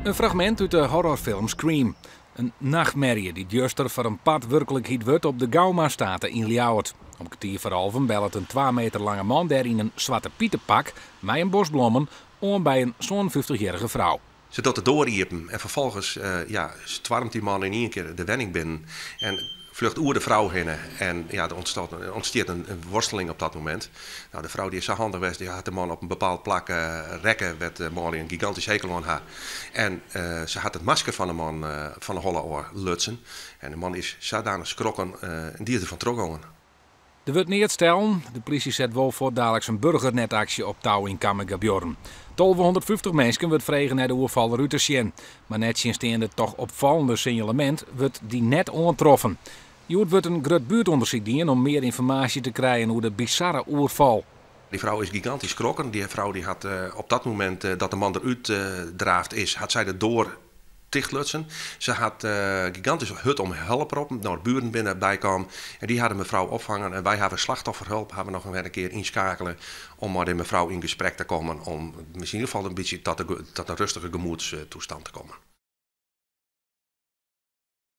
In fragmint út de horrorfilm Scream. In nachtmerje dy't juster foar in part wurklikheid wurdt op de Gaumastate yn Ljouwert. Om kertier foar alven bellet in 2 meter lange man dêr yn in Swarte Pitepak mei in bos blommen oan by in 57-jierrige frou. Se docht de doar iepen en ferfolgens ja, stoarmt dy man yn ien kear de wenning binnen en fljocht oer de frou hinne. En ja, der ûntstiet in worsteling op dat momint. No, de frou dy is sa handich west, dy hat de man op in bepaald plak rekke wêr't de manlju in gigantysk hekel oan ha. En se hat it masker fan de man fan de holle ôf lutsen. En de man is sadanich skrokken en dy is derfan trochgongen. Der wurdt neat stellen. De plysje set wol fuortdaliks in burgernetaksje op tou yn Camminghabuorren. 1250 minsken wurdt frege nei de oerfaller út te sjen. Mar nettsjinsteande it toch opfallende sinjalemint wurdt dy net oantroffen. Hjoed wurdt in grut buertûndersyk dien om mear ynformaasje te krijen oer de bizarre oerfal. Dy frou is gigantysk skrokken. Dy frou dy hat op dat momint dat de man derút draafd is, hat sy de doar tichtlutsen. Se hat gigantysk hurd om help roppen. No, de bueren binne bykaam en dy ha de mefrou opfangen. En wy hawwe slachtofferhulp hawwe noch wer in kear ynskakele om mei de mefrou yn gesprek te kommen om yn ieder gefal in bytsje tot in rustige gemoedstoestand te kommen.